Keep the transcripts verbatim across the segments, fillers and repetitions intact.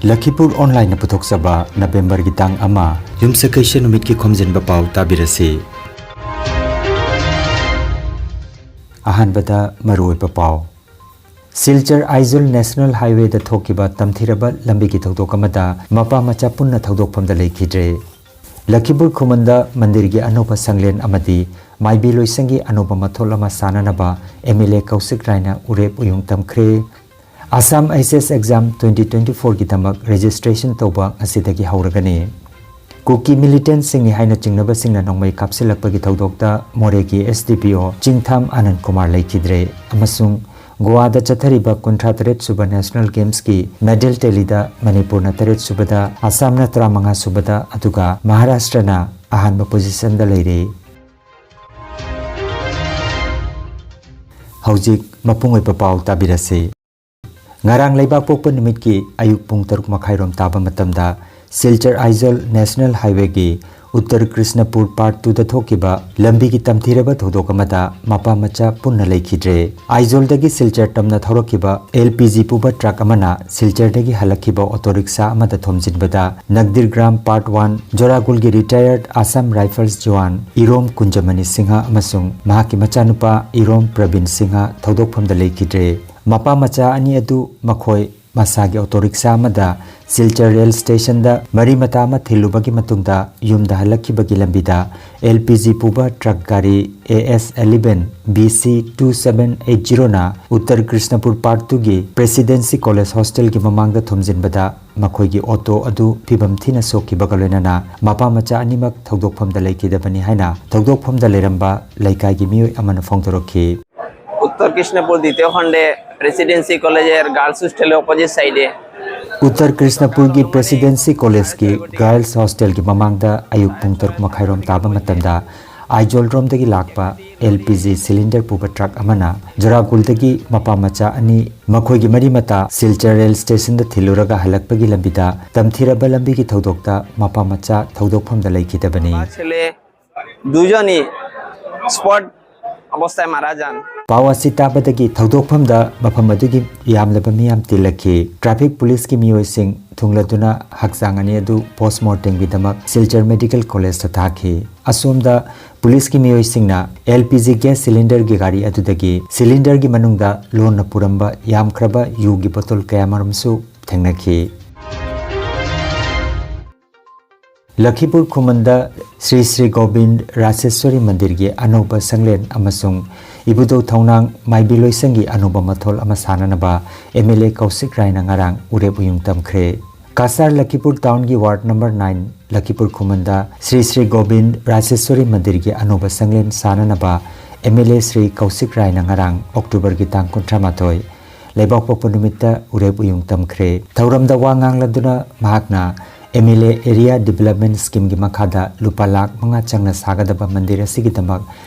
ꯂꯈꯤꯄꯨꯔ ꯑꯣꯟꯂꯥꯏꯟꯅ ꯄꯨꯊꯣꯛꯆꯕ ꯅꯕꯦꯝꯕꯔꯒꯤ ꯇꯥꯡ ꯑꯃ, ꯌꯨꯝꯁꯀꯩꯁ ꯅꯨꯃꯤꯠꯀꯤ ꯈꯣꯝꯖꯤꯟꯕ ꯄꯥꯎ ꯇꯥꯕꯤꯔꯁꯤ꯫ ꯑꯍꯥꯟꯕꯗ ꯃꯔꯨꯑꯣꯏꯕ ꯄꯥꯎ꯫ ꯁꯤꯜꯆꯔ ꯑꯥꯏꯖꯣꯜ ꯅꯦꯁꯅꯦꯜ ꯍꯥꯏꯋꯦꯗ ꯊꯣꯛꯈꯤꯕ ꯇꯝꯊꯤꯔꯕ ꯂꯝꯕꯤꯒꯤ ꯊꯧꯗꯣꯛ ꯑꯃꯗ ꯃꯄꯥ ꯃꯆꯥ ꯄꯨꯟꯅ ꯊꯧꯗꯣꯛꯐꯝꯗ ꯂꯩꯈꯤꯗ꯭ꯔꯦ꯫ ꯂꯈꯤꯄꯨꯔ ꯈꯨꯃꯟꯗ ꯃꯟꯗꯤꯔꯒꯤ ꯑꯅꯧꯕ ꯁꯪꯂꯦꯟ ꯑꯃꯗꯤ ꯃꯥꯏꯕꯤ ꯂꯣꯏꯁꯪꯒꯤ ꯑꯅꯧꯕ ꯃꯊꯣꯜ ꯑꯃ ꯁꯥꯅꯅꯕ ꯑꯦꯝ ꯑꯦꯜ ꯑꯦ ꯀꯧꯁꯤꯛ ꯔꯥꯏꯅ ꯎꯔꯦꯞ ꯎꯌꯨꯡ ꯇꯝꯈ꯭ꯔꯦ꯫ Assam H S exam twenty twenty ꯐꯣꯔꯒꯤꯗꯃꯛ ꯔꯦꯖꯤꯁꯇ꯭ꯔꯦꯁꯟ ꯇꯧꯕ ꯉꯁꯤꯗꯒꯤ ꯍꯧꯔꯒꯅꯤ꯫ ꯀꯨꯀꯤ ꯃꯤꯂꯤꯇꯦꯟꯠꯁꯤꯡꯅꯤ ꯍꯥꯏꯅ ꯆꯤꯡꯅꯕꯁꯤꯡꯅ ꯅꯣꯡꯃꯩ ꯀꯥꯞꯁꯤꯜꯂꯛꯄꯒꯤ ꯊꯧꯗꯣꯛꯇ ꯃꯣꯔꯦꯒꯤ ꯑꯦꯁ ꯗꯤ ꯄꯤ ꯑꯣ ꯆꯤꯡꯊꯥꯝ ꯑꯅꯟ ꯀꯨꯃꯥꯔ ꯂꯩꯈꯤꯗ꯭ꯔꯦ ꯑꯃꯁꯨꯡ ꯒꯣꯋꯥꯗ ꯆꯠꯊꯔꯤꯕ ꯀꯨꯟꯊ꯭ꯔꯥ ꯇꯔꯦꯠ ꯁꯨꯕ ꯅꯦꯁꯅꯦꯜ ꯒꯦꯝꯁꯀꯤ ꯃꯦꯗꯜ ꯇꯦꯂꯤꯗ ꯃꯅꯤꯄꯨꯔꯅ ꯇꯔꯦꯠ ꯁꯨꯕꯗ, ꯑꯁꯥꯝꯅ ꯇꯔꯥꯃꯉꯥ ꯁꯨꯕꯗ, ꯑꯗꯨꯒ ꯃꯍꯥꯔꯥꯁꯇ꯭ꯔꯅ ꯑꯍꯥꯟꯕ ꯄꯣꯖꯤꯁꯟꯗ ꯂꯩꯔꯤ꯫ ꯍꯧꯖꯤꯛ ꯃꯄꯨꯡ ꯑꯣꯏꯕ ꯄꯥꯎ ꯇꯥꯕꯤꯔꯁꯤ꯫ ꯉꯔꯥꯡ ꯂꯩꯕꯥꯛꯄꯣꯛꯄ ꯅꯨꯃꯤꯠꯀꯤ ꯑꯌꯨꯛ ꯄꯨꯡ ꯇꯔꯨꯛ ꯃꯈꯥꯏꯔꯣꯝ ꯇꯥꯕ ꯃꯇꯝꯗ ꯁꯤꯜꯆꯔ ꯑꯥꯏꯖꯣꯜ ꯅꯦꯁꯅꯦꯜ ꯍꯥꯏꯋꯦꯒꯤ ꯎꯠꯇꯔ ꯀ꯭ꯔꯤꯁꯅꯄꯨꯔ ꯄꯥꯔꯠ ꯇꯨꯗ ꯊꯣꯛꯈꯤꯕ ꯂꯝꯕꯤꯒꯤ ꯇꯝꯊꯤꯔꯕ ꯊꯧꯗꯣꯛ ꯑꯃꯗ ꯃꯄꯥ ꯃꯆꯥ ꯄꯨꯟꯅ ꯂꯩꯈꯤꯗ꯭ꯔꯦ꯫ ꯑꯥꯏꯖꯣꯜꯗꯒꯤ ꯁꯤꯜꯆꯔ ꯇꯝꯅ ꯊꯧꯔꯛꯈꯤꯕ ꯑꯦꯜ ꯄꯤ ꯖꯤ ꯄꯨꯕ ꯇ꯭ꯔꯛ ꯑꯃꯅ ꯁꯤꯜꯆꯔꯗꯒꯤ ꯍꯜꯂꯛꯈꯤꯕ ꯑꯣꯇꯣ ꯔꯤꯛꯁꯥ ꯑꯃꯗ ꯊꯣꯝꯖꯤꯟꯕꯗ ꯅꯛꯗꯤꯔꯒ꯭ꯔꯥꯝ ꯄꯥꯔꯠ ꯋꯥꯟ ꯖꯣꯔꯥꯒꯨꯜꯒꯤ ꯔꯤꯇꯥꯌꯔꯗ ꯑꯁꯥꯝ ꯔꯥꯏꯐꯜꯁ ꯖꯋꯥꯟ ꯏꯔꯣꯝ ꯀꯨꯟꯖꯃꯅꯤ ꯁꯤꯡꯍ ꯑꯃꯁꯨꯡ ꯃꯍꯥꯛꯀꯤ ꯃꯆꯥꯅꯨꯄꯥ ꯏꯔꯣꯝ ꯄ꯭ꯔꯕꯤꯟ ꯁꯤꯡꯍ ꯊꯧꯗꯣꯛꯐꯝꯗ ꯂꯩꯈꯤꯗ꯭ꯔꯦ꯫ ꯃꯄꯥ ꯃꯆꯥ ꯑꯅꯤ ꯑꯗꯨ ꯃꯈꯣꯏ ꯃꯁꯥꯒꯤ ꯑꯣꯇꯣ ꯔꯤꯛꯁꯥ ꯑꯃꯗ ꯁꯤꯜꯆꯔ ꯔꯦꯜ ꯁ꯭ꯇꯦꯁꯟꯗ ꯃꯔꯤ ꯃꯇꯥ ꯑꯃ ꯊꯤꯜꯂꯨꯕꯒꯤ ꯃꯇꯨꯡꯗ ꯌꯨꯝꯗ ꯍꯜꯂꯛꯈꯤꯕꯒꯤ ꯂꯝꯕꯤꯗ ꯑꯦꯜ ꯄꯤ ꯖꯤ ꯄꯨꯕ ꯇ꯭ꯔꯛ ꯒꯥꯔꯤ A S eleven B C two seven eight ꯖꯤꯔꯣꯅ ꯎꯠꯇꯔ ꯀ꯭ꯔꯤꯁꯅꯄꯨꯔ ꯄꯥꯔꯠ ꯇꯨꯒꯤ ꯄ꯭ꯔꯦꯁꯤꯗꯦꯟꯁꯤ ꯀꯣꯂꯦꯖ ꯍꯣꯁꯇꯦꯜꯒꯤ ꯃꯃꯥꯡꯗ ꯊꯣꯝꯖꯤꯟꯕꯗ ꯃꯈꯣꯏꯒꯤ ꯑꯣꯇꯣ ꯑꯗꯨ ꯐꯤꯕꯝ ꯊꯤꯅ ꯁꯣꯛꯈꯤꯕꯒ ꯂꯣꯏꯅꯅ ꯃꯄꯥ ꯃꯆꯥ ꯑꯅꯤꯃꯛ ꯊꯧꯗꯣꯛꯐꯝꯗ ꯂꯩꯈꯤꯗꯕꯅꯤ ꯍꯥꯏꯅ ꯊꯧꯗꯣꯛꯐꯝꯗ ꯂꯩꯔꯝꯕ ꯂꯩꯀꯥꯏꯒꯤ ꯃꯤꯑꯣꯏ ꯑꯃꯅ ꯐꯣꯡꯗꯣꯔꯛꯈꯤ꯫ উত্তর কৃষ্ণপুর দ্বিতীয় খণ্ডে প্রেসিডেন্সি কলেজের গার্লস হোস্টেলের অপোজিট সাইডে। ꯎꯠꯇꯔ ꯀ꯭ꯔꯤꯁꯅꯄꯨꯔꯒꯤ ꯄ꯭ꯔꯦꯁꯤꯗꯦꯟꯁꯤ ꯀꯣꯂꯦꯖꯀꯤ ꯒꯥꯔꯜꯁ ꯍꯣꯁꯇꯦꯜꯒꯤ ꯃꯃꯥꯡꯗ ꯑꯌꯨꯛ ꯄꯨꯡ ꯇꯔꯨꯛ ꯃꯈꯥꯏꯔꯣꯝ ꯇꯥꯕ ꯃꯇꯝꯗ ꯑꯥꯏꯖꯣꯜꯔꯣꯝꯗꯒꯤ ꯂꯥꯛꯄ ꯑꯦꯜ ꯄꯤ ꯖꯤ ꯁꯤꯂꯤꯟꯗꯔ ꯄꯨꯕ ꯇ꯭ꯔꯛ ꯑꯃꯅ ꯖꯣꯔꯥꯒꯨꯜꯗꯒꯤ ꯃꯄꯥ ꯃꯆꯥ ꯑꯅꯤ, ꯃꯈꯣꯏꯒꯤ ꯃꯔꯤ ꯃꯇꯥ ꯁꯤꯜꯆꯔ ꯔꯦꯜ ꯁ꯭ꯇꯦꯁꯟꯗ ꯊꯤꯜꯂꯨꯔꯒ ꯍꯜꯂꯛꯄꯒꯤ ꯂꯝꯕꯤꯗ ꯇꯝꯊꯤꯔꯕ ꯂꯝꯕꯤꯒꯤ ꯊꯧꯗꯣꯛꯇ ꯃꯄꯥ ꯃꯆꯥ ꯊꯧꯗꯣꯛꯐꯝꯗ ꯂꯩꯈꯤꯗꯕꯅꯤ꯫ ছেলে দুজনই স্পট অবস্থায় মারা যান। ꯄꯥꯎ ꯑꯁꯤ ꯇꯥꯕꯗꯒꯤ ꯊꯧꯗꯣꯛꯐꯝꯗ ꯃꯐꯝ ꯑꯗꯨꯒꯤ ꯌꯥꯝꯂꯕ ꯃꯤꯌꯥꯝ ꯇꯤꯜꯂꯛꯈꯤ꯫ ꯇ꯭ꯔꯥꯐꯤꯛ ꯄꯨꯂꯤꯁꯀꯤ ꯃꯤꯑꯣꯏꯁꯤꯡ ꯊꯨꯡꯂꯗꯨꯅ ꯍꯛꯆꯥꯡ ꯑꯅꯤ ꯑꯗꯨ ꯄꯣꯁꯃꯣꯔꯇꯦꯝꯒꯤꯗꯃꯛ ꯁꯤꯜꯆꯔ ꯃꯦꯗꯤꯀꯦꯜ ꯀꯣꯂꯦꯖꯇ ꯊꯥꯈꯤ꯫ ꯑꯁꯣꯝꯗ ꯄꯨꯂꯤꯁꯀꯤ ꯃꯤꯑꯣꯏꯁꯤꯡꯅ ꯑꯦꯜ ꯄꯤ ꯖꯤ ꯒ꯭ꯌꯥꯁ ꯁꯤꯂꯤꯟꯗꯔꯒꯤ ꯒꯥꯔꯤ ꯑꯗꯨꯗꯒꯤ ꯁꯤꯂꯤꯟꯗꯔꯒꯤ ꯃꯅꯨꯡꯗ ꯂꯣꯟꯅ ꯄꯨꯔꯝꯕ ꯌꯥꯝꯈ꯭ꯔꯕ ꯌꯨꯒꯤ ꯕꯣꯇꯜ ꯀꯌꯥꯃꯔꯨꯝꯁꯨ ꯊꯦꯡꯅꯈꯤ꯫ ꯂꯈꯤꯄꯨꯔ ꯈꯨꯃꯟꯗ ꯁ꯭ꯔꯤ ꯁ꯭ꯔꯤ ꯒꯣꯕꯤꯟ ꯔꯥꯖꯦꯁ꯭ꯋꯔꯤ ꯃꯟꯗꯤꯔꯒꯤ ꯑꯅꯧꯕ ꯁꯪꯂꯦꯟ ꯑꯃꯁꯨꯡ ꯏꯕꯨꯙꯧ ꯊꯧꯅꯥꯡ ꯃꯥꯏꯕꯤ ꯂꯣꯏꯁꯪꯒꯤ ꯑꯅꯧꯕ ꯃꯊꯣꯜ ꯑꯃ ꯁꯥꯅꯅꯕ ꯑꯦꯝ ꯑꯦꯜ ꯑꯦ ꯀꯧꯁꯤꯛ ꯔꯥꯏꯅ ꯉꯔꯥꯡ ꯎꯔꯦꯞ ꯎꯌꯨꯡ ꯇꯝꯈ꯭ꯔꯦ꯫ ꯀꯁꯥꯔ ꯂꯈꯤꯄꯨꯔ ꯇꯥꯎꯟꯒꯤ ꯋꯥꯔꯗ ꯅꯝꯕꯔ ꯅꯥꯏꯟ ꯂꯈꯤꯄꯨꯔ ꯈꯨꯃꯟꯗ ꯁ꯭ꯔꯤ ꯁ꯭ꯔꯤ ꯒꯣꯕꯤꯟ ꯔꯥꯖꯦꯁ꯭ꯋꯔꯤ ꯃꯟꯗꯤꯔꯒꯤ ꯑꯅꯧꯕ ꯁꯪꯂꯦꯟ ꯁꯥꯅꯅꯕ M L A Shri Koushik ꯔꯥꯏꯅ ꯉꯔꯥꯡ ꯑꯣꯛꯇꯣꯕꯔꯒꯤ ꯇꯥꯡ ꯀꯨꯟꯊ꯭ꯔꯥ ꯃꯥꯊꯣꯏ ꯂꯩꯕꯥꯛꯄꯣꯛꯄ ꯅꯨꯃꯤꯠꯇ ꯎꯔꯦꯞ ꯎꯌꯨꯡ ꯇꯝꯈ꯭ꯔꯦ꯫ ꯊꯧꯔꯝꯗ ꯋꯥ ꯉꯥꯡꯂꯗꯨꯅ ꯃꯍꯥꯛꯅ M L A area development ꯁ꯭ꯀꯤꯝꯒꯤ ꯃꯈꯥꯗ ꯂꯨꯄꯥ ꯂꯥꯈ ꯃꯉꯥ ꯆꯪꯅ ꯁꯥꯒꯗꯕ ꯃꯟꯗꯤꯔ ꯑꯁꯤꯒꯤꯗꯃꯛ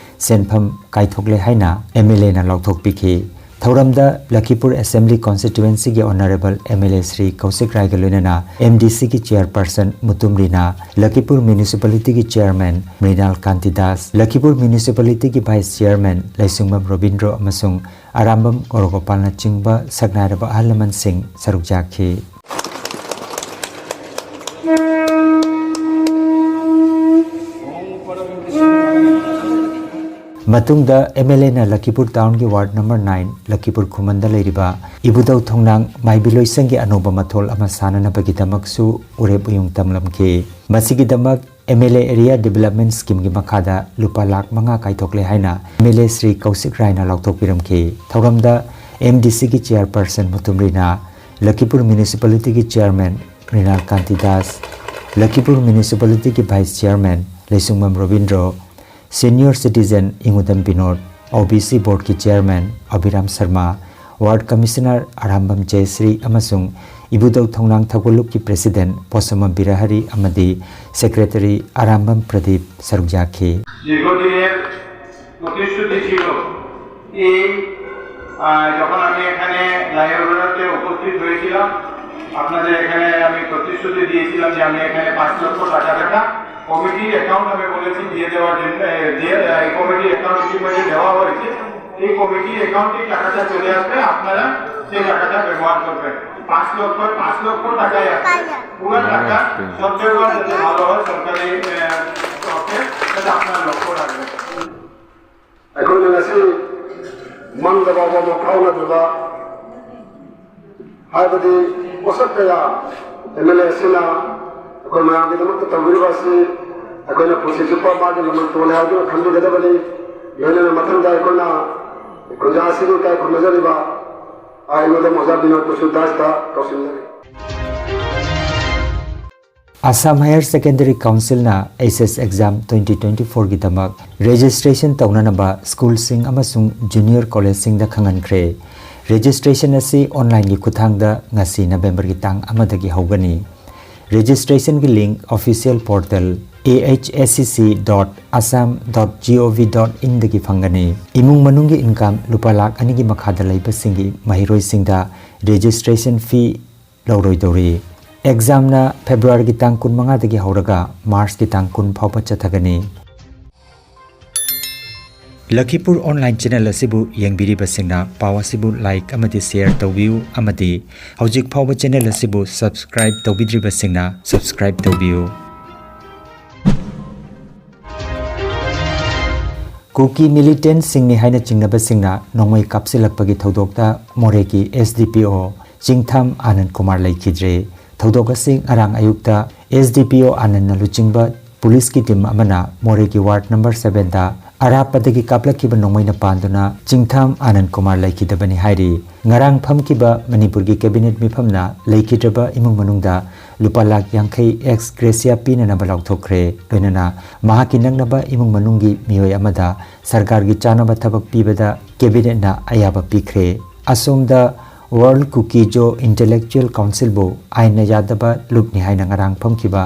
ꯁꯦꯟꯐꯝ ꯀꯥꯏꯊꯣꯛꯂꯦ ꯍꯥꯏꯅ ꯑꯦꯝ ꯑꯦꯜ ꯑꯦꯅ ꯂꯥꯎꯊꯣꯛꯄꯤꯈꯤ꯫ ꯊꯧꯔꯝꯗ ꯂꯈꯤꯄꯨꯔ ꯑꯦꯁꯦꯝꯕ꯭ꯂꯤ ꯀꯣꯟꯁꯇꯤꯇ꯭ꯋꯦꯟꯁꯤꯒꯤ honourable M L A Shri Koushik ꯔꯥꯏꯒ ꯂꯣꯏꯅꯅ ꯑꯦꯝ ꯗꯤ ꯁꯤꯒꯤ ꯆꯦꯌꯔꯄꯔꯁꯟ ꯃꯨꯇꯨꯝ ꯔꯤꯅꯥ, ꯂꯈꯤꯄꯨꯔ ꯃ꯭ꯌꯨꯅꯤꯁꯤꯄꯥꯂꯤꯇꯤꯒꯤ ꯆꯦꯌꯔꯃꯦꯟ ꯃ꯭ꯔꯤꯅꯥꯜ ꯀꯥꯟꯇꯤꯗꯥꯁ, ꯂꯈꯤꯄꯨꯔ ꯃ꯭ꯌꯨꯅꯤꯁꯤꯄꯥꯂꯤꯇꯤꯒꯤ ꯚꯥꯏꯁ ꯆꯦꯌꯔꯃꯦꯟ ꯂꯩꯁꯨꯡꯕꯝ ꯔꯣꯕꯤꯟꯗ꯭ꯔꯣ ꯑꯃꯁꯨꯡ ꯑꯔꯥꯝꯕꯝ ꯒꯣꯔꯣꯒꯣꯄꯥꯜꯅꯆꯤꯡꯕ ꯁꯛꯅꯥꯏꯔꯕ ꯑꯍꯜ ꯂꯃꯟꯁꯤꯡ ꯁꯔꯨꯛ ꯌꯥꯈꯤ꯫ ꯃꯇꯨꯡꯗ ꯑꯦꯝ ꯑꯦꯜ ꯑꯦꯅ ꯂꯈꯤꯄꯨꯔ ꯇꯥꯎꯟꯒꯤ ꯋꯥꯔꯗ ꯅꯝꯕꯔ ꯅꯥꯏꯟ ꯂꯈꯤꯄꯨꯔ ꯈꯨꯃꯟꯗ ꯂꯩꯔꯤꯕ ꯏꯕꯨꯙꯧ ꯊꯣꯡꯅꯥꯡ ꯃꯥꯏꯕꯤ ꯂꯣꯏꯁꯪꯒꯤ ꯑꯅꯧꯕ ꯃꯊꯣꯜ ꯑꯃ ꯁꯥꯅꯅꯕꯒꯤꯗꯃꯛꯁꯨ ꯎꯔꯦꯞ ꯎꯌꯨꯡ ꯇꯝꯂꯝꯈꯤ꯫ ꯃꯁꯤꯒꯤꯗꯃꯛ M L A area development ꯁ꯭ꯀꯤꯝꯒꯤ ꯃꯈꯥꯗ ꯂꯨꯄꯥ ꯂꯥꯈ ꯃꯉꯥ ꯀꯥꯏꯊꯣꯛꯂꯦ ꯍꯥꯏꯅ M L A Shri Koushik ꯔꯥꯏꯅ ꯂꯥꯎꯊꯣꯛꯄꯤꯔꯝꯈꯤ꯫ ꯊꯧꯔꯝꯗ ꯑꯦꯝ ꯗꯤ ꯁꯤꯒꯤ ꯆꯦꯌꯔꯄꯔꯁꯟ ꯃꯨꯇꯨꯝ ꯔꯤꯅꯥ, ꯂꯈꯤꯄꯨꯔ ꯃ꯭ꯌꯨꯅꯤꯁꯤꯄꯥꯂꯤꯇꯤꯒꯤ ꯆꯦꯌꯔꯃꯦꯟ ꯔꯤꯅꯥꯜ ꯀꯥꯟꯇꯤꯗꯥꯁ, ꯂꯈꯤꯄꯨꯔ ꯃ꯭ꯌꯨꯅꯤꯁꯤꯄꯥꯂꯤꯇꯤꯒꯤ vice chairman Leisungbam Robindro, senior citizen Ingudam Binod, O B C ꯕꯣꯔꯗꯀꯤ chairman Abhiram Sharma, ward commissioner Arambam Jayashree ꯑꯃꯁꯨꯡ ꯏꯕꯨꯙꯧ ꯊꯣꯡꯅꯥꯡ ꯊꯧꯒꯜꯂꯨꯞꯀꯤ ꯄ꯭ꯔꯦꯁꯤꯗꯦꯟꯠ ꯄꯣꯁꯝꯕꯝ ꯕꯤꯔꯍꯔꯤ ꯑꯃꯗꯤ ꯁꯦꯀ꯭ꯔꯦꯇꯔꯤ ꯑꯔꯥꯝꯕꯝ ꯄ꯭ꯔꯗꯤꯞ ꯁꯔꯨꯛ ꯌꯥꯈꯤ꯫ দীর্ঘদিনের প্রতিশ্রুতি ছিল এই, আহ, যখন আমি এখানে লাইব্রেরিতে উপস্থিত হয়েছিলাম, আপনাদের এখানে আমি প্রতিশ্রুতি দিয়েছিলাম যে আমি এখানে পাঁচ লক্ষ টাকা রাখা কমিটির অ্যাকাউন্ট আমি বলেছি দিয়ে দেওয়ার জন্য, এ, দিয়ে, এ, এই কমিটির অ্যাকাউন্ট ইতিমধ্যে দেওয়া হয়েছে। এই কমিটি অ্যাকাউন্টে টাকাটা চলে আসবে, আপনারা সেই টাকাটা ব্যবহার করবেন। পাঁচ লক্ষ, পাঁচ লক্ষ টাকায় আছে, পুরো টাকা সদ্ব্যবহার যাতে ভালো হয় সরকারি আহ, অর্থে, সেটা আপনারা লক্ষ্য রাখবেন। ꯑꯩꯈꯣꯏꯅ ꯉꯁꯤ ꯃꯪꯗ ꯐꯥꯎꯕ ꯑꯃ ꯐꯥꯎꯅꯗ꯭ꯔꯤꯕ, ꯍꯥꯏꯕꯗꯤ ꯄꯣꯠꯁꯛ ꯀꯌꯥ ꯑꯦꯝ ꯑꯦꯜ ꯑꯦ ꯑꯁꯤꯅ ꯑꯩꯈꯣꯏ ꯃꯌꯥꯝꯒꯤꯗꯃꯛꯇ ꯇꯧꯕꯤꯔꯤꯕ ꯑꯁꯤ ꯑꯩꯈꯣꯏꯅ ꯄꯨꯟꯁꯤ ꯆꯨꯞꯄ ꯃꯥꯒꯤ ꯃꯃꯜ ꯇꯣꯜꯂꯦ ꯍꯥꯏꯗꯨꯅ ꯈꯟꯕꯤꯒꯗꯕꯅꯤ꯫ ꯂꯣꯏꯅꯅ ꯃꯊꯪꯗ ꯑꯩꯈꯣꯏꯅ ꯈꯨꯟꯖꯥ ꯑꯁꯤꯒꯤ ꯏꯀꯥꯏ ꯈꯨꯝꯅꯖꯔꯤꯕ ꯑꯥꯏ ꯑꯣ ꯗ ꯑꯣꯖꯥ ꯕꯤꯅꯣꯗ ꯀꯨꯁꯨ ꯗꯥꯁꯇ ꯀꯧꯁꯤꯟꯖꯔꯤ꯫ ꯑꯁꯥꯝ ꯍꯥꯌꯔ ꯁꯦꯀꯦꯟꯗꯔꯤ ꯀꯥꯎꯟꯁꯤꯜꯅ H S exam twenty twenty ꯐꯣꯔꯒꯤꯗꯃꯛ ꯔꯦꯖꯤꯁꯇ꯭ꯔꯦꯁꯟ ꯇꯧꯅꯅꯕ ꯁ꯭ꯀꯨꯜꯁꯤꯡ ꯑꯃꯁꯨꯡ ꯖꯨꯅꯤꯌꯔ ꯀꯣꯂꯦꯖꯁꯤꯡꯗ ꯈꯪꯍꯟꯈ꯭ꯔꯦ꯫ ꯔꯦꯖꯤꯁꯇ꯭ꯔꯦꯁꯟ ꯑꯁꯤ ꯑꯣꯟꯂꯥꯏꯟꯒꯤ ꯈꯨꯠꯊꯥꯡꯗ ꯉꯁꯤ ꯅꯕꯦꯝꯕꯔꯒꯤ ꯇꯥꯡ ꯑꯃꯗꯒꯤ ꯍꯧꯒꯅꯤ꯫ ꯔꯦꯖꯤꯁꯇ꯭ꯔꯦꯁꯟꯒꯤ link official portal A H S C C dot assam dot gov dot inꯗꯒꯤ ꯐꯪꯒꯅꯤ꯫ ꯏꯃꯨꯡ ꯃꯅꯨꯡꯒꯤ ꯏꯟꯀꯝ ꯂꯨꯄꯥ ꯂꯥꯈ ꯑꯅꯤꯒꯤ ꯃꯈꯥꯗ ꯂꯩꯕꯁꯤꯡꯒꯤ ꯃꯍꯩꯔꯣꯏꯁꯤꯡꯗ ꯔꯦꯖꯤꯁꯇ꯭ꯔꯦꯁꯟ ꯐꯤ ꯂꯧꯔꯣꯏꯗꯧꯔꯤ꯫ ꯑꯦꯛꯖꯥꯝꯅ ꯐꯦꯕ꯭ꯔꯨꯋꯥꯔꯤꯒꯤ ꯇꯥꯡ ꯀꯨꯟꯃꯉꯥꯗꯒꯤ ꯍꯧꯔꯒ ꯃꯥꯔꯆꯀꯤ ꯇꯥꯡ ꯀꯨꯟ ꯐꯥꯎꯕ ꯆꯠꯊꯒꯅꯤ꯫ ꯂꯈꯤꯄꯨꯔ ꯑꯣꯟꯂꯥꯏꯟ ꯆꯦꯅꯦꯜ ꯑꯁꯤꯕꯨ ꯌꯦꯡꯕꯤꯔꯤꯕꯁꯤꯡꯅ ꯄꯥꯎ ꯑꯁꯤꯕꯨ ꯂꯥꯏꯛ ꯑꯃꯗꯤ ꯁꯦꯌꯔ ꯇꯧꯕꯤꯌꯨ ꯑꯃꯗꯤ ꯍꯧꯖꯤꯛ ꯐꯥꯎꯕ ꯆꯦꯅꯦꯜ ꯑꯁꯤꯕꯨ ꯁꯕꯁꯀ꯭ꯔꯥꯏꯕ ꯇꯧꯕꯤꯗ꯭ꯔꯤꯕꯁꯤꯡꯅ ꯁꯕꯁꯀ꯭ꯔꯥꯏꯕ ꯇꯧꯕꯤꯌꯨ꯫ ꯀꯨꯀꯤ ꯃꯤꯂꯤꯇꯦꯟꯠꯁꯤꯡꯅꯤ ꯍꯥꯏꯅ ꯆꯤꯡꯅꯕꯁꯤꯡꯅ ꯅꯣꯡꯃꯩ ꯀꯥꯞꯁꯤꯜꯂꯛꯄꯒꯤ ꯊꯧꯗꯣꯛꯇ ꯃꯣꯔꯦꯒꯤ S D P O ꯆꯤꯡꯊꯥꯝ ꯑꯥꯅꯟ ꯀꯨꯃꯥꯔ ꯂꯩꯈꯤꯗ꯭ꯔꯦ꯫ ꯊꯧꯗꯣꯛ ꯑꯁꯤ ꯉꯔꯥꯡ ꯑꯌꯨꯛꯇ S D P O ꯑꯥꯅꯟꯅ ꯂꯨꯆꯤꯡꯕ ꯄꯨꯂꯤꯁꯀꯤ ꯇꯤꯝ ꯑꯃꯅ ꯃꯣꯔꯦꯒꯤ ꯋꯥꯔꯗ ꯅꯝꯕꯔ ꯁꯕꯦꯟꯗ ꯑꯔꯥꯞꯄꯗꯒꯤ ꯀꯥꯞꯂꯛꯈꯤꯕ ꯅꯣꯡꯃꯩꯅ ꯄꯥꯟꯗꯨꯅ ꯆꯤꯡꯊꯥꯝ ꯑꯥꯅꯟ ꯀꯨꯃꯥꯔ ꯂꯩꯈꯤꯗꯕꯅꯤ ꯍꯥꯏꯔꯤ꯫ ꯉꯔꯥꯡ ꯐꯝꯈꯤꯕ ꯃꯅꯤꯄꯨꯔꯒꯤ ꯀꯦꯕꯤꯅꯦꯠ ꯃꯤꯐꯝꯅ ꯂꯩꯈꯤꯗ꯭ꯔꯕ ꯏꯃꯨꯡ ꯃꯅꯨꯡꯗ ꯂꯨꯄꯥ ꯂꯥꯈ ꯌꯥꯡꯈꯩ ex gratia ꯄꯤꯅꯅꯕ ꯂꯥꯎꯊꯣꯛꯈ꯭ꯔꯦ꯫ ꯂꯣꯏꯅꯅ ꯃꯍꯥꯛꯀꯤ ꯅꯛꯅꯕ ꯏꯃꯨꯡ ꯃꯅꯨꯡꯒꯤ ꯃꯤꯑꯣꯏ ꯑꯃꯗ ꯁꯔꯀꯥꯔꯒꯤ ꯆꯥꯅꯕ ꯊꯕꯛ ꯄꯤꯕꯗ ꯀꯦꯕꯤꯅꯦꯠꯅ ꯑꯌꯥꯕ ꯄꯤꯈ꯭ꯔꯦ꯫ ꯑꯁꯣꯝꯗ World Kuki-Zo Intellectual Council-ꯕꯨ ꯑꯥꯏꯟꯅ ꯌꯥꯗꯕ ꯂꯨꯞꯅꯤ ꯍꯥꯏꯅ ꯉꯔꯥꯡ ꯐꯝꯈꯤꯕ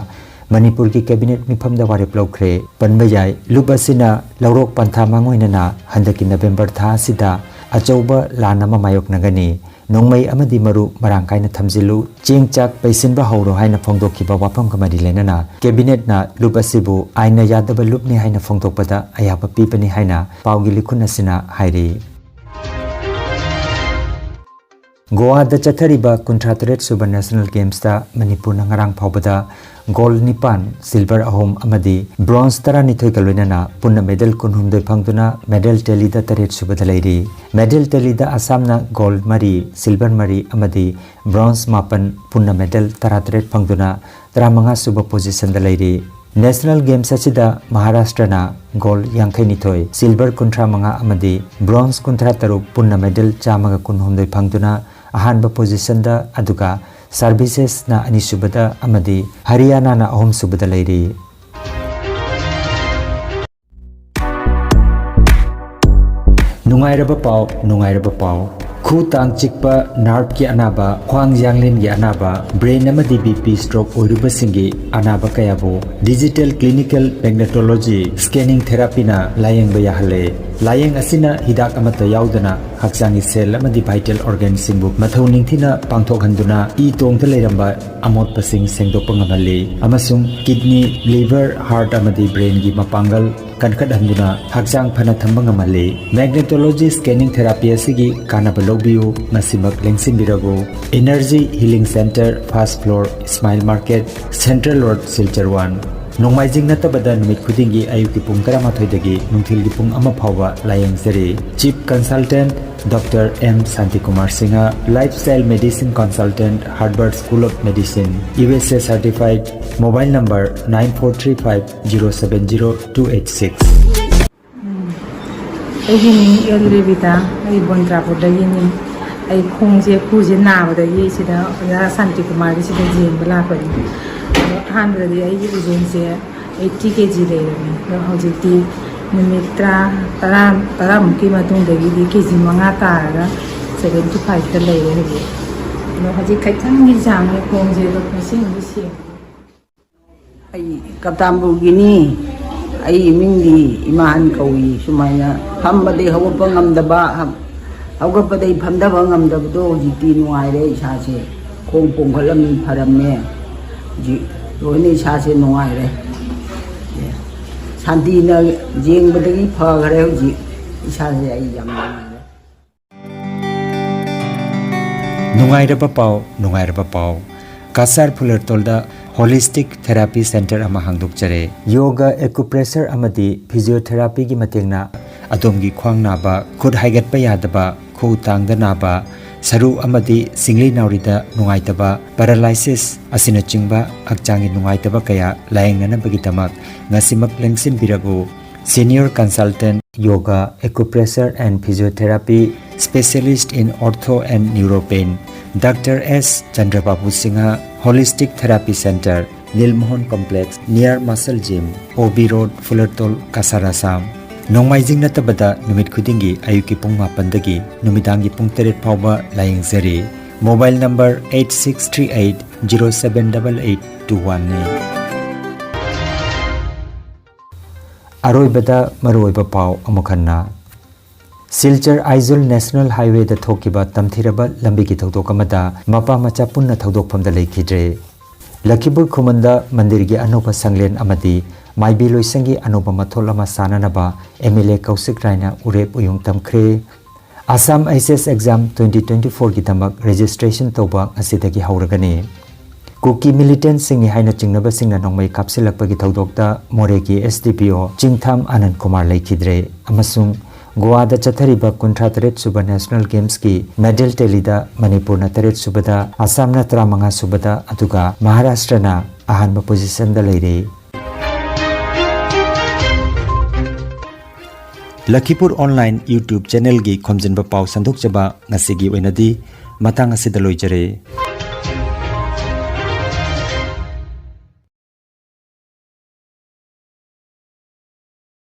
ꯃꯅꯤꯄꯨꯔꯒꯤ ꯀꯦꯕꯤꯅꯦꯠ ꯃꯤꯐꯝꯗ ꯋꯥꯔꯦꯞ ꯂꯧꯈ꯭ꯔꯦ꯫ ꯄꯟꯕ ꯌꯥꯏ, ꯂꯨꯞ ꯑꯁꯤꯅ ꯂꯧꯔꯣꯛ ꯄꯟꯊꯥ ꯃꯥꯡꯑꯣꯏꯅꯅ ꯍꯟꯗꯛꯀꯤ ꯅꯕꯦꯝꯕꯔ ꯊꯥ ꯑꯁꯤꯗ ꯑꯆꯧꯕ ꯂꯥꯟ ꯑꯃ ꯃꯥꯌꯣꯛꯅꯒꯅꯤ꯫ ꯅꯣꯡꯃꯩ ꯑꯃꯗꯤ ꯃꯔꯨ ꯃꯔꯥꯡ ꯀꯥꯏꯅ ꯊꯝꯖꯤꯜꯂꯨ, ꯆꯦꯡ ꯆꯥꯛ ꯄꯩꯁꯤꯟꯕ ꯍꯧꯔꯣ ꯍꯥꯏꯅ ꯐꯣꯡꯗꯣꯛꯈꯤꯕ ꯋꯥꯐꯝꯒ ꯃꯔꯤ ꯂꯩꯅꯅ ꯀꯦꯕꯤꯅꯦꯠꯅ ꯂꯨꯞ ꯑꯁꯤꯕꯨ ꯑꯥꯏꯟꯅ ꯌꯥꯗꯕ ꯂꯨꯞꯅꯤ ꯍꯥꯏꯅ ꯐꯣꯡꯗꯣꯛꯄꯗ ꯑꯌꯥꯕ ꯄꯤꯕꯅꯤ ꯍꯥꯏꯅ ꯄꯥꯎꯒꯤ ꯂꯤꯈꯨꯟ ꯑꯁꯤꯅ ꯍꯥꯏꯔꯤ꯫ ꯒꯣꯋꯥꯗ ꯆꯠꯊꯔꯤꯕ ꯀꯨꯟꯊ꯭ꯔꯥ ꯇꯔꯦꯠ ꯁꯨꯕ ꯅꯦꯁꯅꯦꯜ ꯒꯦꯝꯁꯇ ꯃꯅꯤꯄꯨꯔꯅ ꯉꯔꯥꯡ ꯐꯥꯎꯕꯗ ꯒꯣꯜ ꯅꯤꯄꯥꯟ, ꯁꯤꯜꯚꯔ ꯑꯍꯨꯝ ꯑꯃꯗꯤ ꯕ꯭ꯔꯣꯟꯖ ꯇꯔꯥꯅꯤꯊꯣꯏꯒ ꯂꯣꯏꯅꯅ ꯄꯨꯟꯅ ꯃꯦꯗꯜ ꯀꯨꯟꯍꯨꯝꯗꯣꯏ ꯐꯪꯗꯨꯅ ꯃꯦꯗꯜ ꯇꯦꯂꯤꯗ ꯇꯔꯦꯠ ꯁꯨꯕꯗ ꯂꯩꯔꯤ꯫ ꯃꯦꯗꯜ ꯇꯦꯂꯤꯗ ꯑꯁꯥꯝꯅ ꯒꯣꯜ ꯃꯔꯤ, ꯁꯤꯜꯚꯔ ꯃꯔꯤ ꯑꯃꯗꯤ ꯕ꯭ꯔꯣꯟꯖ ꯃꯥꯄꯟ, ꯄꯨꯟꯅ ꯃꯦꯗꯜ ꯇꯔꯥꯇꯔꯦꯠ ꯐꯪꯗꯨꯅ ꯇꯔꯥꯃꯉꯥ ꯁꯨꯕ ꯄꯣꯖꯤꯁꯟꯗ ꯂꯩꯔꯤ꯫ ꯅꯦꯁꯅꯦꯜ ꯒꯦꯝꯁ ꯑꯁꯤꯗ ꯃꯍꯥꯔꯥꯁꯇ꯭ꯔꯅ ꯒꯣꯜ ꯌꯥꯡꯈꯩꯅꯤꯊꯣꯏ, ꯁꯤꯜꯚꯔ ꯀꯨꯟꯊ꯭ꯔꯥ ꯃꯉꯥ ꯑꯃꯗꯤ ꯕ꯭ꯔꯣꯟꯖ ꯀꯨꯟꯊ꯭ꯔꯥ ꯇꯔꯨꯛ, ꯄꯨꯟꯅ ꯃꯦꯗꯜ ꯆꯥꯝꯃꯒ ꯀꯨꯟꯍꯨꯝꯗꯣꯏ ꯐꯪꯗꯨꯅ ꯑꯍꯥꯟꯕ ꯄꯣꯖꯤꯁꯟꯗ, ꯑꯗꯨꯒ ꯁꯥꯔꯚꯤꯁꯦꯁꯅ ꯑꯅꯤꯁꯨꯕꯗ ꯑꯃꯗꯤ ꯍꯔꯤꯌꯥꯅꯥꯅ ꯑꯍꯨꯝꯁꯨꯕꯗ ꯂꯩꯔꯤ꯫ ꯅꯨꯡꯉꯥꯏꯔꯕ ꯄꯥꯎ, ꯅꯨꯡꯉꯥꯏꯔꯕ ꯄꯥꯎ꯫ ꯈꯨ ꯇꯥꯡ ꯆꯤꯛꯄ, ꯅꯥꯔꯚꯀꯤ ꯑꯅꯥꯕ, ꯈ꯭ꯋꯥꯡ ꯌꯥꯡꯂꯦꯟꯒꯤ ꯑꯅꯥꯕ, ꯕ꯭ꯔꯦꯟ ꯑꯃꯗꯤ ꯕꯤ ꯄꯤ ꯁ꯭ꯇ꯭ꯔꯣꯛ ꯑꯣꯏꯔꯨꯕꯁꯤꯡꯒꯤ ꯑꯅꯥꯕ ꯀꯌꯥꯕꯨ ꯗꯤꯖꯤꯇꯦꯜ ꯀ꯭ꯂꯤꯅꯤꯀꯦꯜ ꯃꯦꯒꯅꯦꯇꯣꯂꯣꯖꯤ ꯁ꯭ꯀꯦꯅꯤꯡ ꯊꯦꯔꯥꯄꯤꯅ ꯂꯥꯌꯦꯡꯕ ꯌꯥꯍꯜꯂꯦ꯫ ꯂꯥꯌꯦꯡ ꯑꯁꯤꯅ ꯍꯤꯗꯥꯛ ꯑꯃꯠꯇ ꯌꯥꯎꯗꯅ ꯍꯛꯆꯥꯡꯒꯤ ꯁꯦꯜ ꯑꯃꯗꯤ ꯚꯥꯏꯇꯦꯜ ꯑꯣꯔꯒꯥꯟꯁꯤꯡꯕꯨ ꯃꯊꯧ ꯅꯤꯡꯊꯤꯅ ꯄꯥꯡꯊꯣꯛꯍꯟꯗꯨꯅ ꯏ ꯇꯣꯡꯗ ꯂꯩꯔꯝꯕ ꯑꯃꯣꯠꯄꯁꯤꯡ ꯁꯦꯡꯗꯣꯛꯄ ꯉꯝꯍꯜꯂꯤ ꯑꯃꯁꯨꯡ ꯀꯤꯗꯅꯤ, ꯂꯤꯚꯔ, ꯍꯥꯔꯠ ꯑꯃꯗꯤ ꯕ꯭ꯔꯦꯟꯒꯤ ꯃꯄꯥꯡꯒꯜ ꯀꯟꯈꯠꯍꯟꯗꯨꯅ ꯍꯛꯆꯥꯡ ꯐꯅ ꯊꯝꯕ ꯉꯝꯍꯜꯂꯤ꯫ ꯃꯦꯒꯅꯦꯇꯣꯂꯣꯖꯤ ꯁ꯭ꯀꯦꯅꯤꯡ ꯊꯦꯔꯥꯄꯤ ꯑꯁꯤꯒꯤ ꯀꯥꯟꯅꯕ ꯂꯧꯕꯤꯌꯨ꯫ ꯃꯁꯤꯃꯛ ꯂꯦꯡꯁꯤꯟꯕꯤꯔꯕꯨ꯫ Energy healing centre, first floor, Ismail market, central road, Silchar one. ꯅꯣꯡꯃꯥꯏꯖꯤꯡ ꯅꯠꯇꯕꯗ ꯅꯨꯃꯤꯠ ꯈꯨꯗꯤꯡꯒꯤ ꯑꯌꯨꯛꯀꯤ ꯄꯨꯡ ꯇꯔꯥꯃꯥꯊꯣꯏꯗꯒꯤ ꯅꯨꯡꯊꯤꯜꯒꯤ ꯄꯨꯡ ꯑꯃ ꯐꯥꯎꯕ ꯂꯥꯌꯦꯡꯖꯔꯤ꯫ Chief consultant doctor M Shantikumar Singh, life style medicine consultant, Harvard school of medicine, U S A certified, mobile number nine four three five zero seven zero two eight six꯫ ꯑꯩꯒꯤ ꯃꯤꯡ ꯑꯦꯜ ꯔꯦꯕꯤꯇꯥ, ꯑꯩ ꯕꯣꯟꯇ꯭ꯔꯥꯄꯨꯔꯗꯒꯤꯅꯤ꯫ ꯑꯩ ꯈꯣꯡꯁꯦ, ꯈꯨꯁꯦ ꯅꯥꯕꯗꯒꯤ ꯁꯤꯗ ꯑꯣꯖꯥ ꯁꯥꯟꯇꯤꯀꯨꯃꯥꯔꯒꯤ ꯁꯤꯗ ꯌꯦꯡꯕ ꯂꯥꯛꯄꯅꯤ꯫ ꯑꯗꯣ ꯑꯍꯥꯟꯕꯗꯗꯤ ꯑꯩꯒꯤ ꯑꯣꯖꯟꯁꯦ eighty K G ꯂꯩꯔꯝꯃꯤ꯫ ꯑꯗꯣ ꯍꯧꯖꯤꯛꯇꯤ ꯅꯨꯃꯤꯠ ꯇꯔꯥ, ꯇꯔꯥ, ꯇꯔꯥꯃꯨꯛꯀꯤ ꯃꯇꯨꯡꯗꯒꯤꯗꯤ K G ꯃꯉꯥ ꯇꯥꯔꯒ seventy fiveꯇ ꯂꯩꯔꯦ ꯍꯧꯖꯤꯛ꯫ ꯑꯗꯣ ꯍꯧꯖꯤꯛ ꯈꯤꯇꯪꯒꯤ ꯆꯥꯡꯅꯦ ꯈꯣꯡꯁꯦ, ꯑꯗꯣ ꯉꯁꯤꯃꯨꯛ ꯁꯦꯡꯉꯦ꯫ ꯑꯩ ꯀꯇꯥꯝꯕꯨꯔꯒꯤꯅꯤ꯫ ꯑꯩ ꯏꯃꯤꯡꯗꯤ ꯏꯃꯥꯍꯟ ꯀꯧꯏ꯫ ꯁꯨꯃꯥꯏꯅ ꯐꯝꯕꯗꯤ ꯍꯧꯒꯠꯄ ꯉꯝꯗꯕ, ꯍꯧꯒꯠꯄꯗꯩ ꯐꯝꯊꯕ ꯉꯝꯗꯕꯗꯣ ꯍꯧꯖꯤꯛꯇꯤ ꯅꯨꯡꯉꯥꯏꯔꯦ ꯏꯁꯥꯁꯦ꯫ ꯈꯣꯡ ꯄꯣꯝꯈꯠꯂꯝꯃꯤ ꯐꯔꯝꯃꯦ꯫ ꯍꯧꯖꯤꯛ ꯂꯣꯏꯅ ꯏꯁꯥꯁꯦ ꯅꯨꯡꯉꯥꯏꯔꯦ꯫ ꯁꯥꯟꯇꯤꯅ ꯌꯦꯡꯕꯗꯒꯤ ꯐꯈ꯭ꯔꯦ ꯍꯧꯖꯤꯛ꯫ ꯏꯁꯥꯁꯦ ꯑꯩ ꯌꯥꯝ ꯅꯨꯡꯉꯥꯏꯔꯦ꯫ ꯅꯨꯡꯉꯥꯏꯔꯕ ꯄꯥꯎ, ꯅꯨꯡꯉꯥꯏꯔꯕ ꯄꯥꯎ꯫ ꯀꯁꯥꯔ ꯐꯨꯂꯔꯇꯣꯜꯗ ꯍꯣꯂꯤꯁꯇꯤꯛ ꯊꯦꯔꯥꯄꯤ ꯁꯦꯟꯇꯔ ꯑꯃ ꯍꯥꯡꯗꯣꯛꯆꯔꯦ꯫ ꯌꯣꯒ, ꯑꯦꯀꯨꯄ꯭ꯔꯦꯁꯔ ꯑꯃꯗꯤ ꯐꯤꯖꯤꯌꯣꯊꯦꯔꯥꯄꯤꯒꯤ ꯃꯇꯦꯡꯅ ꯑꯗꯣꯝꯒꯤ ꯈ꯭ꯋꯥꯡ ꯅꯥꯕ, ꯈꯨꯠ ꯍꯥꯏꯒꯠꯄ ꯌꯥꯗꯕ, ꯈꯨꯎ ꯇꯥꯡꯗ ꯅꯥꯕ, ꯁꯔꯨ ꯑꯃꯗꯤ ꯁꯤꯡꯂꯤ ꯅꯥꯎꯔꯤꯗ ꯅꯨꯡꯉꯥꯏꯇꯕ, ꯄꯦꯔꯥꯂꯥꯏꯁꯤꯁ ꯑꯁꯤꯅꯆꯤꯡꯕ ꯍꯛꯆꯥꯡꯒꯤ ꯅꯨꯡꯉꯥꯏꯇꯕ ꯀꯌꯥ ꯂꯥꯌꯦꯡꯅꯅꯕꯒꯤꯗꯃꯛ ꯉꯁꯤꯃꯛ ꯂꯦꯡꯁꯤꯟꯕꯤꯔꯛꯎ꯫ Senior Consultant, Yoga, Acupressure and Physiotherapy, Specialist in Ortho and Neuro Pain, Doctor S Chandrababu Singha, Holistic Therapy Center, Nilmohan Complex, near Muscle Gym, O B Road, Fulertol, Kasar, Assam꯫ ꯅꯣꯡꯃꯥꯏꯖꯤꯡ ꯅꯠꯇꯕꯗ ꯅꯨꯃꯤꯠ ꯈꯨꯗꯤꯡꯒꯤ ꯑꯌꯨꯛꯀꯤ ꯄꯨꯡ ꯃꯥꯄꯟꯗꯒꯤ ꯅꯨꯃꯤꯗꯥꯡꯒꯤ ꯄꯨꯡ ꯇꯔꯦꯠ ꯐꯥꯎꯕ ꯂꯥꯌꯦꯡꯖꯔꯤ꯫ Mobile number eight six three eight zero seven double eight two one ꯅꯤ꯫ ꯑꯔꯣꯏꯕꯗ ꯃꯔꯨꯑꯣꯏꯕ ꯄꯥꯎ ꯑꯃꯨꯛ ꯍꯟꯅ꯫ ꯁꯤꯜꯆꯔ ꯑꯥꯏꯖꯣꯜ ꯅꯦꯁꯅꯦꯜ ꯍꯥꯏꯋꯦꯗ ꯊꯣꯛꯈꯤꯕ ꯇꯝꯊꯤꯔꯕ ꯂꯝꯕꯤꯒꯤ ꯊꯧꯗꯣꯛ ꯑꯃꯗ ꯃꯄꯥ ꯃꯆꯥ ꯄꯨꯟꯅ ꯊꯧꯗꯣꯛꯐꯝꯗ ꯂꯩꯈꯤꯗ꯭ꯔꯦ꯫ ꯂꯈꯤꯄꯨꯔ ꯈꯨꯃꯟꯗ ꯃꯟꯗꯤꯔꯒꯤ ꯑꯅꯧꯕ ꯁꯪꯂꯦꯟ ꯑꯃꯗꯤ ꯃꯥꯏꯕꯤ ꯂꯣꯏꯁꯪꯒꯤ ꯑꯅꯧꯕ ꯃꯊꯣꯜ ꯑꯃ ꯁꯥꯅꯅꯕ M L A ꯀꯧꯁꯤꯛ ꯔꯥꯏꯅ ꯎꯔꯦꯞ ꯎꯌꯨꯡ ꯇꯝꯈ꯭ꯔꯦ꯫ Assam H S S exam twenty twenty fourꯒꯤꯗꯃꯛ registration ꯇꯧꯕ ꯉꯁꯤꯗꯒꯤ ꯍꯧꯔꯒꯅꯤ꯫ ꯀꯨꯀꯤ ꯃꯤꯂꯤꯇꯦꯟꯠꯁꯤꯡꯅꯤ ꯍꯥꯏꯅ ꯆꯤꯡꯅꯕꯁꯤꯡꯅ ꯅꯣꯡꯃꯩ ꯀꯥꯞꯁꯤꯜꯂꯛꯄꯒꯤ ꯊꯧꯗꯣꯛꯇ ꯃꯣꯔꯦꯒꯤ S D P O ꯆꯤꯡꯊꯥꯝ ꯑꯅꯟ Kumar ꯂꯩꯈꯤꯗ꯭ꯔꯦ ꯑꯃꯁꯨꯡ ꯒꯣꯋꯥꯗ ꯆꯠꯊꯔꯤꯕ ꯀꯨꯟꯊ꯭ꯔꯥ ꯇꯔꯦꯠ ꯁꯨꯕ ꯅꯦꯁꯅꯦꯜ ꯒꯦꯝꯁꯀꯤ ꯃꯦꯗꯜ ꯇꯦꯂꯤꯗ ꯃꯅꯤꯄꯨꯔꯅ ꯇꯔꯦꯠ ꯁꯨꯕꯗ, ꯑꯁꯥꯝꯅ ꯇꯔꯥꯃꯉꯥ ꯁꯨꯕꯗ, ꯑꯗꯨꯒ ꯃꯍꯥꯔꯥꯁꯇ꯭ꯔꯅ ꯑꯍꯥꯟꯕ ꯄꯣꯖꯤꯁꯟꯗ ꯂꯩꯔꯦ꯫ ꯂꯈꯤꯄꯨꯔ ꯑꯣꯟꯂꯥꯏꯟ YouTube ꯆꯦꯅꯦꯜꯒꯤ ꯈꯣꯝꯖꯤꯟꯕ ꯄꯥꯎ ꯁꯟꯗꯣꯛꯆꯕ ꯉꯁꯤꯒꯤ ꯑꯣꯏꯅꯗꯤ ꯃꯇꯥꯡ ꯑꯁꯤꯗ ꯂꯣꯏꯖꯔꯦ꯫